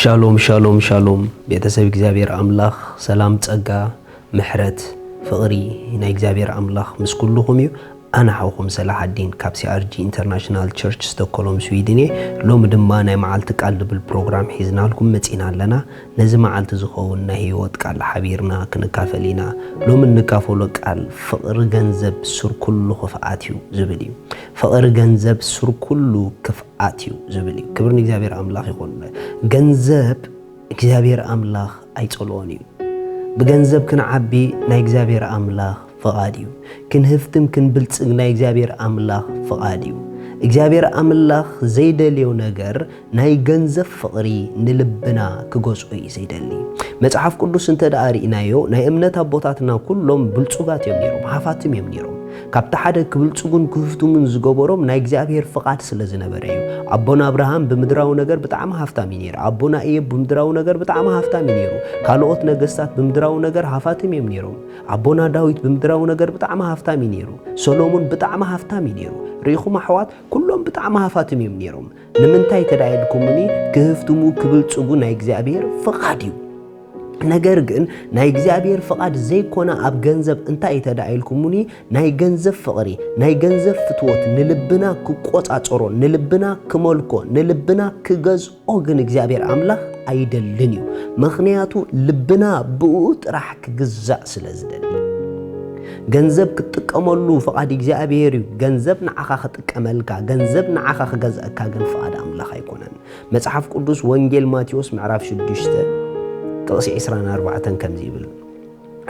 ሻሎም ሻሎም ሻሎም፣ ቤተሰብ እግዚኣብሔር ኣምላኽ ሰላም፣ ጸጋ፣ ምሕረት፣ ፍቕሪ ናይ እግዚኣብሔር ኣምላኽ ምስ ኩልኹም እዩ። ኣነ ሓውኹም ሰላሓዲን ካብ ሲኣርጂ ኢንተርናሽናል ቸርች ስቶክሆልም ስዊድን እየ። ሎሚ ድማ ናይ መዓልቲ ቃል ዝብል ፕሮግራም ሒዝናልኩም መጺና ኣለና። ነዚ መዓልቲ ዝኸውን ናይ ህይወት ቃል ሓቢርና ክንካፈል ኢና። ሎሚ እንካፈሎ ቃል ፍቕሪ ገንዘብ ሱር ኩሉ ክፍኣት እዩ ዝብል እዩ። ፍቕሪ ገንዘብ ሱር ኩሉ ክፍኣት እዩ ዝብል እዩ። ክብሪ ንእግዚኣብሔር ኣምላኽ ይኹን። ገንዘብ እግዚኣብሔር ኣምላኽ ኣይጸልኦን እዩ። ብገንዘብ ክንዓቢ ናይ እግዚኣብሔር ኣምላኽ ፍቓድ እዩ። ክንህፍትም ክንብልጽግ ናይ እግዚኣብሔር ኣምላኽ ፍቓድ እዩ። እግዚኣብሔር ኣምላኽ ዘይደልዮ ነገር ናይ ገንዘብ ፍቕሪ ንልብና ክገዝኦ እዩ ዘይደሊ። መጽሓፍ ቅዱስ እንተ ደኣ ርኢናዮ፣ ናይ እምነት ኣቦታትና ኩሎም ብልጹጋት እዮም ነይሮም፣ ሃፋትም እዮም ነይሮም። ካብቲ ሓደ ክብልጽጉን ክህፍትሙን ዝገበሮም ናይ እግዚኣብሔር ፍቓድ ስለ ዝነበረ እዩ። ኣቦና ኣብርሃም ብምድራዊ ነገር ብጣዕሚ ሃፍታም እዩ ነይሩ። ኣቦና እዮብ ብምድራዊ ነገር ብጣዕሚ ሃፍታም እዩ ነይሩ። ካልኦት ነገስታት ብምድራዊ ነገር ሃፋትም እዮም ነይሮም። ኣቦና ዳዊት ብምድራዊ ነገር ብጣዕሚ ሃፍታም እዩ ነይሩ። ሰሎሞን ብጣዕሚ ሃፍታም እዩ ነይሩ። ርኢኹም ኣሕዋት፣ ኩሎም ብጣዕሚ ሃፋትም እዮም ነይሮም። ንምንታይ ተዳየልኩምኒ? ክህፍትሙ ክብልጽጉ ናይ እግዚኣብሔር ፍቓድ እዩ። ነገር ግን ናይ እግዚኣብሔር ፍቓድ ዘይኮነ ኣብ ገንዘብ እንታይ እዩ ተዳየልኩምኒ? ናይ ገንዘብ ፍቕሪ፣ ናይ ገንዘብ ፍትወት ንልብና ክቆጻጸሮ፣ ንልብና ክመልኮ፣ ንልብና ክገዝኦ ግን እግዚኣብሔር ኣምላኽ ኣይደልን እዩ። ምኽንያቱ ልብና ብኡ ጥራሕ ክግዛእ ስለ ዝደሊ። ገንዘብ ክትጥቀመሉ ፍቓድ እግዚኣብሔር እዩ። ገንዘብ ንዓኻ ክጥቀመልካ፣ ገንዘብ ንዓኻ ክገዝአካ ግን ፍቓድ ኣምላኽ ኣይኮነን። መጽሓፍ ቅዱስ ወንጌል ማቴዎስ ምዕራፍ ሽዱሽተ ጥቕሲ ዕስራን ኣርባዕተን ከምዚ ይብል፣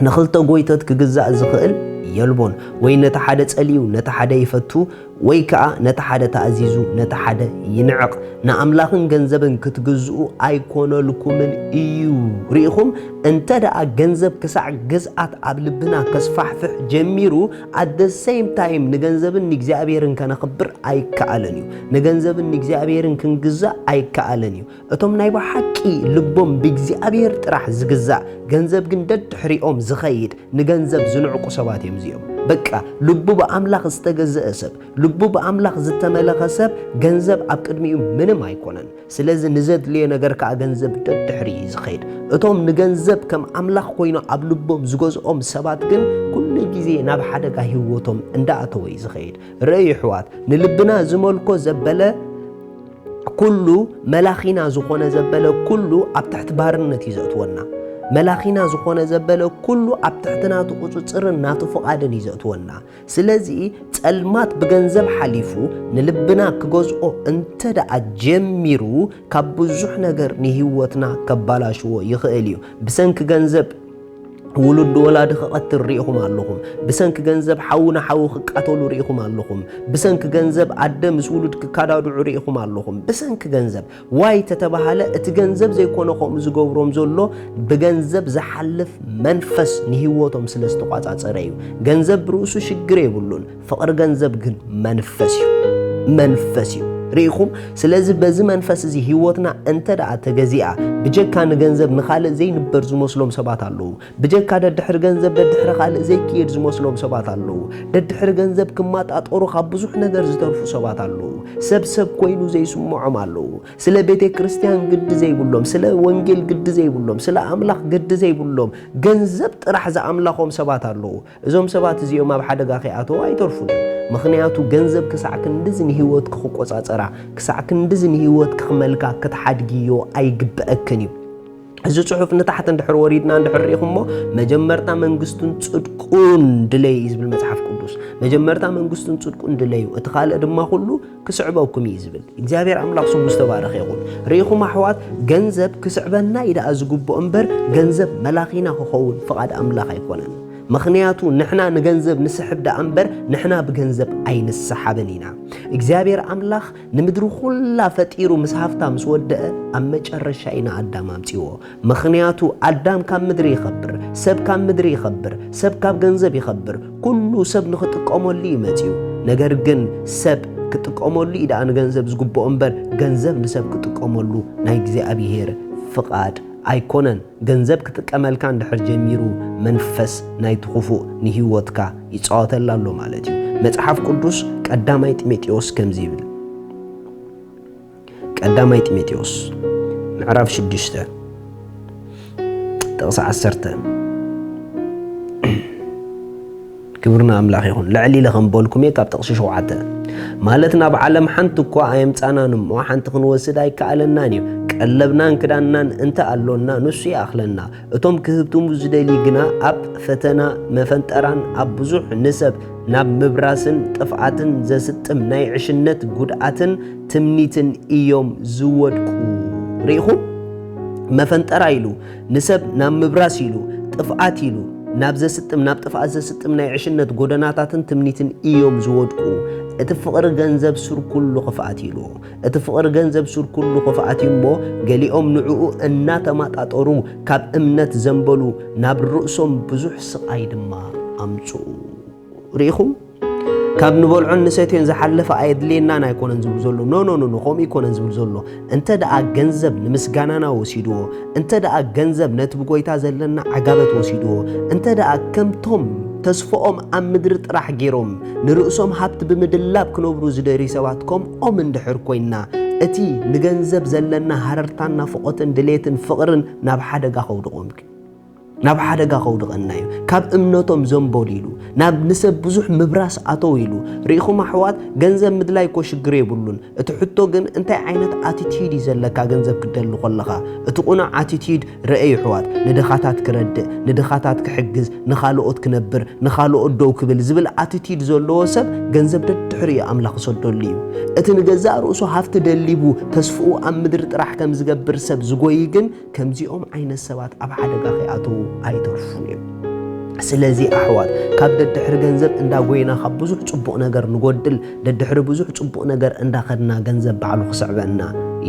"ንኽልተ ጎይቶት ክግዛእ ዝኽእል የልቦን፣ ወይ ነቲ ሓደ ጸሊኡ ነቲ ሓደ ይፈቱ፣ ወይ ከኣ ነቲ ሓደ ተኣዚዙ ነቲ ሓደ ይንዕቕ። ንኣምላኽን ገንዘብን ክትግዝኡ ኣይኮነልኩምን እዩ?" ርኢኹም፣ እንተ ደኣ ገንዘብ ክሳዕ ግዝኣት ኣብ ልብና ከስፋሕፍሕ ጀሚሩ፣ at the same time ንገንዘብን ንእግዚኣብሔርን ከነኽብር ኣይከኣለን እዩ። ንገንዘብን ንእግዚኣብሔርን ክንግዛእ ኣይከኣለን እዩ። እቶም ናይ ብሓቂ ልቦም ብእግዚኣብሔር ጥራሕ ዝግዛእ፣ ገንዘብ ግን ደድሕሪኦም ዝኸይድ፣ ንገንዘብ ዝንዕቁ ሰባት እዮም እዚኦም። በቃ፣ ልቡ ብኣምላኽ ዝተገዘአ ሰብ፣ ልቡ ብኣምላኽ ዝተመለኸ ሰብ፣ ገንዘብ ኣብ ቅድሚኡ ምንም ኣይኮነን። ስለዚ ንዘድልዮ ነገር ከኣ ገንዘብ ደድሕሪ እዩ ዝኸይድ። እቶም ንገንዘብ ከም ኣምላኽ ኮይኑ ኣብ ልቦም ዝገዝኦም ሰባት ግን ኩሉ ግዜ ናብ ሓደጋ ህይወቶም እንዳኣተወ እዩ ዝኸይድ። ርእዩ ኣሕዋት፣ ንልብና ዝመልኮ ዘበለ ኩሉ፣ መላኺና ዝኾነ ዘበለ ኩሉ ኣብ ትሕቲ ባርነት እዩ ዘእትወና። መላኺና ዝኾነ ዘበለ ኩሉ ኣብ ትሕቲ ናቱ ቁጽጽርን ናቱ ፍቓድን እዩ ዘእትወና። ስለዚ ጸልማት ብገንዘብ ሓሊፉ ንልብና ክገዝኦ እንተ ደኣ ጀሚሩ፣ ካብ ብዙሕ ነገር ንህይወትና ከባላሽዎ ይኽእል እዩ። ብሰንኪ ገንዘብ ውሉድ ንወላዲ ክቐትል ርኢኹም ኣለኹም። ብሰንኪ ገንዘብ ሓው ንሓው ክቃተሉ ርኢኹም ኣለኹም። ብሰንኪ ገንዘብ ኣደ ምስ ውሉድ ክካዳድዑ ርኢኹም ኣለኹም። ብሰንኪ ገንዘብ ዋይ ተተባሃለ፣ እቲ ገንዘብ ዘይኮነ ከምኡ ዝገብሮም ዘሎ፣ ብገንዘብ ዝሓልፍ መንፈስ ንህይወቶም ስለ ዝተቋጻጸረ እዩ። ገንዘብ ብርእሱ ሽግር የብሉን። ፍቕሪ ገንዘብ ግን መንፈስ እዩ። መንፈስ እዩ። ርኢኹም? ስለዚ በዚ መንፈስ እዚ ህይወትና እንተ ደኣ ተገዚኣ፣ ብጀካ ንገንዘብ ንኻልእ ዘይንበር ዝመስሎም ሰባት ኣለዉ። ብጀካ ደድሕሪ ገንዘብ ደድሕሪ ካልእ ዘይክየድ ዝመስሎም ሰባት ኣለዉ። ደድሕሪ ገንዘብ ክመጣጠሩ ካብ ብዙሕ ነገር ዝተርፉ ሰባት ኣለዉ። ሰብ ሰብ ኮይኑ ዘይስምዖም ኣለዉ። ስለ ቤተ ክርስቲያን ግዲ ዘይብሎም፣ ስለ ወንጌል ግዲ ዘይብሎም፣ ስለ ኣምላኽ ግዲ ዘይብሎም፣ ገንዘብ ጥራሕ ዝኣምላኾም ሰባት ኣለዉ። እዞም ሰባት እዚኦም ኣብ ሓደጋ ከይኣተዉ ኣይተርፉን እዮም። ምኽንያቱ ገንዘብ ክሳዕ ክንድዚ ንህይወትኪ ክቆጻጸራ፣ ክሳዕ ክንድዚ ንህይወትኪ ክመልካ ክትሓድግዮ ኣይግበአክን እዩ። እዚ ጽሑፍ ንታሕቲ እንድሕር ወሪድና እንድሕር ርኢኹሞ፣ መጀመርታ መንግስቱን ጽድቁን ድለዩ እዩ ዝብል መጽሓፍ ቅዱስ። መጀመርታ መንግስቱን ጽድቁን ድለዩ፣ እቲ ካልእ ድማ ኩሉ ክስዕበኩም እዩ ዝብል። እግዚኣብሔር ኣምላኽ ስሙ ዝተባረኸ ይኹን። ርኢኹም ኣሕዋት፣ ገንዘብ ክስዕበና እዩ ደኣ ዝግብኦ እምበር፣ ገንዘብ መላኺና ክኸውን ፍቓድ ኣምላኽ ኣይኮነን። ምኽንያቱ ንሕና ንገንዘብ ንስሕብ ደኣ እምበር፣ ንሕና ብገንዘብ ኣይንሰሓብን ኢና። እግዚኣብሔር ኣምላኽ ንምድሪ ኩላ ፈጢሩ ምስ ሃፍታ ምስ ወደአ፣ ኣብ መጨረሻ ኢና ኣዳም ኣምጺዎ። ምኽንያቱ ኣዳም ካብ ምድሪ ይኸብር፣ ሰብ ካብ ምድሪ ይኸብር፣ ሰብ ካብ ገንዘብ ይኸብር። ኩሉ ሰብ ንኽጥቀመሉ እዩ መጺኡ። ነገር ግን ሰብ ክጥቀመሉ እዩ ደኣ ንገንዘብ ዝግብኦ እምበር፣ ገንዘብ ንሰብ ክጥቀመሉ ናይ እግዚኣብሔር ፍቓድ ኣይኮነን። ገንዘብ ክጥቀመልካ እንድሕር ጀሚሩ፣ መንፈስ ናይቲ ክፉእ ንህይወትካ ይጻወተላ ኣሎ ማለት እዩ። መጽሓፍ ቅዱስ ቀዳማይ ጢሞቴዎስ ከምዚ ይብል። ቀዳማይ ጢሞቴዎስ ምዕራፍ ሽዱሽተ ጥቕሲ ዓሰርተ። ክብሪ ንኣምላኽ ይኹን። ልዕል ኢለ ከም በልኩም እየ ካብ ጥቕሲ ሸውዓተ። ማለት ናብ ዓለም ሓንቲ እኳ ኣየምጻናን እሞ ሓንቲ ክንወስድ ኣይከኣለናን እዩ። ቀለብናን ክዳንናን እንተ ኣሎና ንሱ ይኣኽለና። እቶም ክህብትሙ ዝደልዩ ግና ኣብ ፈተና መፈንጠራን ኣብ ብዙሕ ንሰብ ናብ ምብራስን ጥፍኣትን ዘስጥም ናይ ዕሽነት ጉድኣትን ትምኒትን እዮም ዝወድቁ። ርኢኹም? መፈንጠራ ኢሉ ንሰብ ናብ ምብራስ ኢሉ ጥፍኣት ኢሉ ናብ ዘስጥም ናብ ጥፍኣት ዘስጥም ናይ ዕሽነት ጎደናታትን ትምኒትን እዮም ዝወድቁ። እቲ ፍቕሪ ገንዘብ ሱር ኩሉ ክፍኣት ኢሉ እቲ ፍቕሪ ገንዘብ ሱር ኩሉ ክፍኣት እዩ እሞ ገሊኦም ንዕኡ እናተማጣጠሩ ካብ እምነት ዘንበሉ ናብ ርእሶም ብዙሕ ስቓይ ድማ ኣምጽኡ። ርኢኹም? ካብ ንበልዖን ንሰትዮን ዝሓለፈ ኣየድልየናን ኣይኮነን ዝብሉ ዘሎ። ኖ፣ ኖ፣ ኖ፣ ኖ፣ ከምኡ ኣይኮነን ዝብሉ ዘሎ። እንተ ደኣ ገንዘብ ንምስጋናና ወሲድዎ፣ እንተ ደኣ ገንዘብ ነቲ ብጎይታ ዘለና ዓጋበት ወሲድዎ፣ እንተ ደኣ ከምቶም ተስፍኦም ኣብ ምድሪ ጥራሕ ገይሮም ንርእሶም ሃብቲ ብምድላብ ክነብሩ ዝደርዩ ሰባት ከምኦም እንድሕር ኮይንና፣ እቲ ንገንዘብ ዘለና ሃረርታን ናፍቖትን ድሌትን ፍቕርን ናብ ሓደጋ ከውድቖም እዩ። ናብ ሓደጋ ከውድቐና እዩ። ካብ እምነቶም ዘንበሉ ኢሉ፣ ናብ ንሰብ ብዙሕ ምብራስ ኣተው ኢሉ። ርኢኹም ኣሕዋት፣ ገንዘብ ምድላይ እኮ ሽግር የብሉን። እቲ ሕቶ ግን እንታይ ዓይነት ኣቲቲዩድ እዩ ዘለካ ገንዘብ ክትደሊ ከለኻ? እቲ ቁኑዕ ኣቲቲዩድ ርኣዩ ኣሕዋት፣ ንድኻታት ክረድእ፣ ንድኻታት ክሕግዝ፣ ንኻልኦት ክነብር፣ ንኻልኦት ደው ክብል ዝብል ኣቲቲዩድ ዘለዎ ሰብ ገንዘብ ደድሕሪኡ ኣምላኽ ክሰደሉ እዩ። እቲ ንገዛእ ርእሱ ሃፍቲ ደሊቡ ተስፍኡ ኣብ ምድሪ ጥራሕ ከም ዝገብር ሰብ ዝጎይ ግን ከምዚኦም ዓይነት ሰባት ኣብ ሓደጋ ከይኣተዉ ኣይተርፉን እዮም። ስለዚ ኣሕዋት ካብ ደድሕሪ ገንዘብ እንዳጎይና ካብ ብዙሕ ጽቡቕ ነገር ንጎድል፣ ደድሕሪ ብዙሕ ጽቡቕ ነገር እንዳኸድና ገንዘብ ባዕሉ ክስዕበና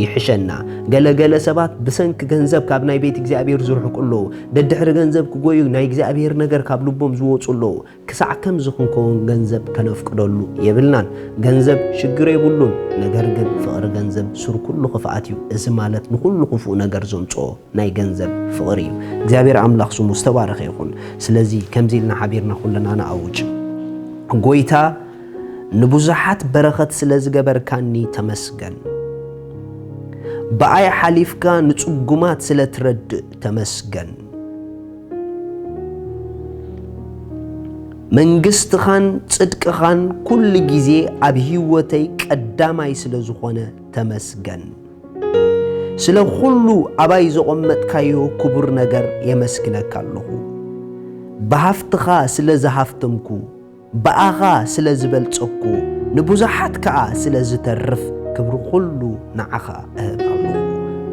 ይሕሸና። ገለገለ ሰባት ብሰንኪ ገንዘብ ካብ ናይ ቤት እግዚኣብሔር ዝርሕቁ ኣለዉ። ደድሕሪ ገንዘብ ክጎዩ ናይ እግዚኣብሔር ነገር ካብ ልቦም ዝወጹ ኣለዉ። ክሳዕ ከምዚ ክንከውን ገንዘብ ከነፍቅደሉ የብልናን። ገንዘብ ሽግር የብሉን፣ ነገር ግን ፍቕሪ ገንዘብ ሱር ኩሉ ክፍኣት እዩ። እዚ ማለት ንኹሉ ክፉእ ነገር ዘምጽኦ ናይ ገንዘብ ፍቕሪ እዩ። እግዚኣብሔር ኣምላኽ ስሙ ዝተባረኸ ይኹን። ስለዚ ከምዚ ኢልና ሓቢርና ኩልና ንኣውጅ። ጎይታ ንብዙሓት በረኸት ስለ ዝገበርካኒ ተመስገን። ብኣይ ሓሊፍካ ንጽጉማት ስለ ትረድእ ተመስገን። መንግስትኻን ጽድቅኻን ኩሉ ግዜ ኣብ ህይወተይ ቀዳማይ ስለ ዝኾነ ተመስገን። ስለ ኩሉ ኣባይ ዘቖመጥካዮ ክቡር ነገር የመስግነካ ኣለኹ። ብሃፍትኻ ስለ ዝሃፍተምኩ፣ ብኣኻ ስለ ዝበልጸኩ፣ ንብዙሓት ከኣ ስለ ዝተርፍ ክብሪ ኩሉ ንዓኻ እህብ ኣለኹ።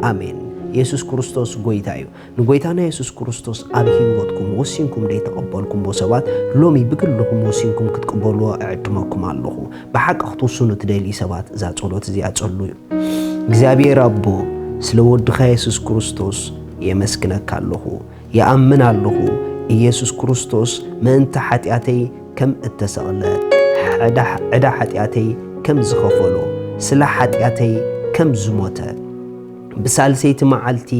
ኣሜን። የሱስ ክርስቶስ ጎይታ እዩ። ንጎይታና የሱስ ክርስቶስ ኣብ ህይወትኩም ወሲንኩም ደይተቐበልኩምዎ ሰባት፣ ሎሚ ብግልኹም ወሲንኩም ክትቅበልዎ እዕድመኩም ኣለኹ። ብሓቂ ክትውስኑ ትደልዩ ሰባት፣ እዛ ጸሎት እዚኣ ጸልዩ። እግዚኣብሔር ኣቦ፣ ስለ ወድኻ የሱስ ክርስቶስ የመስግነካ ኣለኹ። ይኣምን ኣለኹ፣ ኢየሱስ ክርስቶስ ምእንቲ ሓጢኣተይ ከም እተሰቕለ፣ ዕዳ፣ ዕዳ ሓጢኣተይ ከም ዝኸፈሎ፣ ስለ ሓጢኣተይ ከም ዝሞተ፣ ብሳልሰይቲ መዓልቲ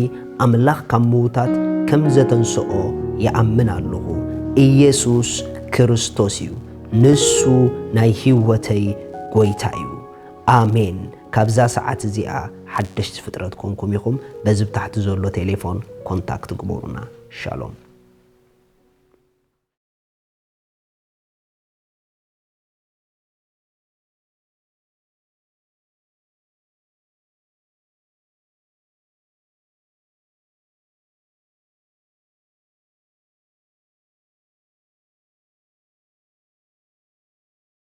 ኣምላኽ ካብ ምዉታት ከም ዘተንስኦ ይኣምን ኣለኹ። ኢየሱስ ክርስቶስ እዩ። ንሱ ናይ ህይወተይ ጎይታ እዩ። ኣሜን። ካብዛ ሰዓት እዚኣ ሓደሽቲ ፍጥረት ኮንኩም ኢኹም። በዚ ብታሕቲ ዘሎ ቴሌፎን ኮንታክት ግበሩና። ሻሎም።